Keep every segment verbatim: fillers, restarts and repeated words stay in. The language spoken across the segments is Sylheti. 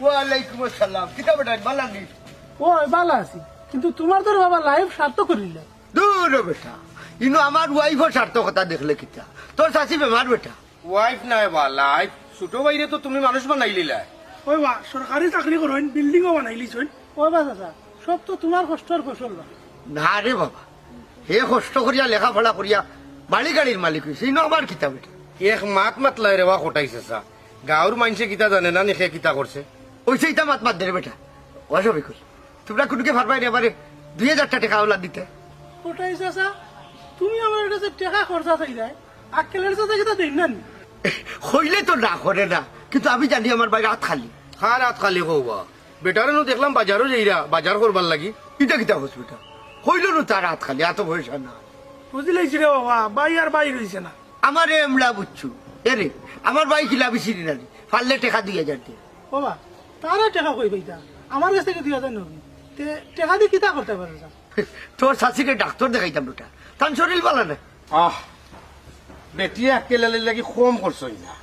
ওয়ালাইকুম আসসালাম। কিতা বেটা, ভালা নি? ওই, ভালা আছি, কিন্তু তুমার তোর বাবা লাইফ সার্থক করিলে। দূর ও বেটা, ইনো আমার ওয়াইফও সার্থকতা দেখলে কিতা? তোর চাচি বেমার বেটা। ওয়াইফ নায় বা লাইফ, ছোট ভাইরে তো তুমি মানুষ বানাইলিলায়। ওই বা, সরকারি চাকরি করইন, বিল্ডিংও বানাইলিছইন। ওই বা চাচা, সব তো তুমার কষ্টর ফসল বা। না রে বাবা, হে কষ্ট করিয়া লেখাপড়া করিয়া বাড়ি গাড়ির মালিক অইছে, ইনো আমার কিতা বেটা? এক মাত মাতলায় রে বা কটাই চাচা, গাঁওর মাইনষে কিতা জানে না নি হে কিতা করছে? অইছে ইতা মাত মাত দে রে বেটা। ও শফিকুল, তুমরা কুনুকে পারবায় নি আমারে দুই হাজারটা টেকা অলা দিতে? কটাই চাচা, তুমি আমার কাছে টেকা খরচা চাইরায়, আক্কেলের চাচা কিতা দেইন না নি? কইলে তো না করে না, কিন্তু আমি জানি আমার ভাইর আত খালি। কার আত খালি কও বা? বেটারে নু দেখলাম বাজারো যাইরা, বাজার করবার লাগি। ইটা কিতা কস বেটা? কইলো নু তার আত খালি, আতো পয়সা না। বুঝিলাইছি রে বাবা, ভাই আর ভাই রইছে না। আমারে এমলা বুঝছো? এরে, আমার ভাই কিলা বেশি দিন আনি, পারলে টেকা দুই হাজার দে। বাবা, তারা টেকা কই পাইতা? আমার কাছ থেকে দুই হাজার নিবি। তে টেকা দি কিতা করতে পারে স্যার? তোর চাচিরে ডাক্তর দেখাইতাম বেটা, তান শরীর ভালা না। আহ, বেটিয়ে আক্কেল আলীর লাগি কম খরচ অয় না।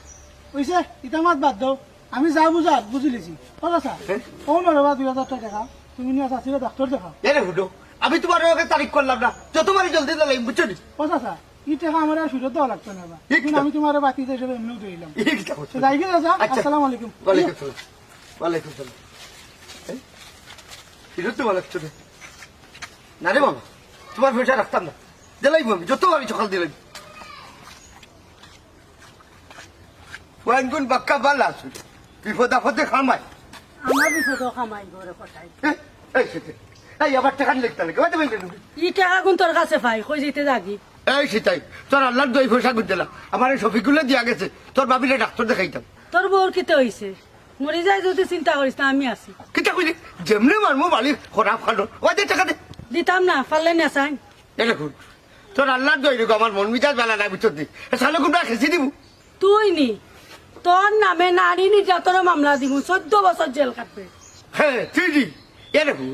অইছে, ইতা মাত বাদ দেও। আমি যা বুঝার, বুঝিলিছি। ও চাচা, হ্যাঁ? ও না রে বা দুই হাজার টেকা, তুমি নিয়া চাচিরে ডাক্তর দেখাও। এরে হুনো, আমি তুমার লগে তারিখ করলাম না, যত পারি জলদি দিলাইমু, বুঝছো নি? ও চাচা, ই টেকা আমার আর ফিরত দেওয়া লাগতো না বা। এই কিন্তু কিতা? আমি তুমারে বাকি হিসাবে এমনেউ দিলাম। এই কিতা করছো? তো যাই গি চাচা, আচ্ছা। আসসালামু আলাইকুম। ওয়ালাইকুম সালাম। ওয়ালাইকুম সালাম। এই, ফিরত দেওয়া লাগতো না। না রে বাবা, তুমার পয়সা রাখতাম না। দিলাইমু আমি, যত পারি সকাল দিলাইমু। ওয়াইনগুন বাক্কা বালা আছে। বিপদ আপদে কামাই। আমার বিপদও কামাই ঘরে কটাই। এ, এই সেটা। এই আবার টেকা নিলে কিতা লাগে? ওই তো বললেন। ই টেকাগুন তোর কাছে পাই, কই যাইতে যাগি? এই সেটাই। তোর আল্লার দোয়াই পয়সাগুন দিলা। আমারে শফিকুলে দিয়া গেছে। তোর ভাবিরে ডাক্তর দেখাইতাম। তোর বউর কিতা অইছে? মরি যায় যদি চিন্তা করিস না, আমি আছি। কিতা কইলি? যেমনে মারমু বালি খরাপ খালো। ওই দে টেকা দে। দিতাম না, পারলে নেশাইন। এ দেখুন, তোর আল্লার দোয়াই রে গো, আমার মন মিজাজ বালা নাই, বুঝছত নি? এ শালা গুন্ডা খেছি দিবু। তুই নি, তোর নামে নারী নির্যাতনের মামলা দিমু, চৌদ্দ বছর জেল কাটবে। হ্যাঁ, তুই নি। এ দেখুন,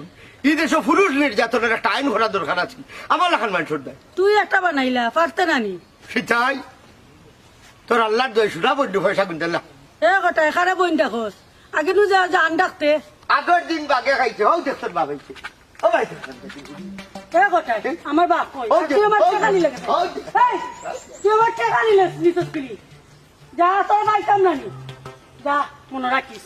ই দেশো পুরুষ নির্যাতনের একটা আইন করা দরকার আছে। আমার লাখান মানষর নাই। তুই একটা বানাইলা, পারতে না নি? সেটাই। তোর আল্লার দোয়াই শুনা বন্ধু পয়সাগুন দিলা। এ কটাই, কারে বইন দেখোস? আগে নু যা, যা আন ডাকতে। আগর দিন বাগে খাইছে, হউ দেখছর বাপ অইছে। ও ভাই। এ কটাই, আমার বাপ কই? ওই যে, তুই আমার ওই টেকা যে, নিলে কেনে? ওই যে। এই, তুই আমার টেকা নিলে, নিছস কিলি? যা, তোর পাইতাম না নি। যা, মনো রাখিস।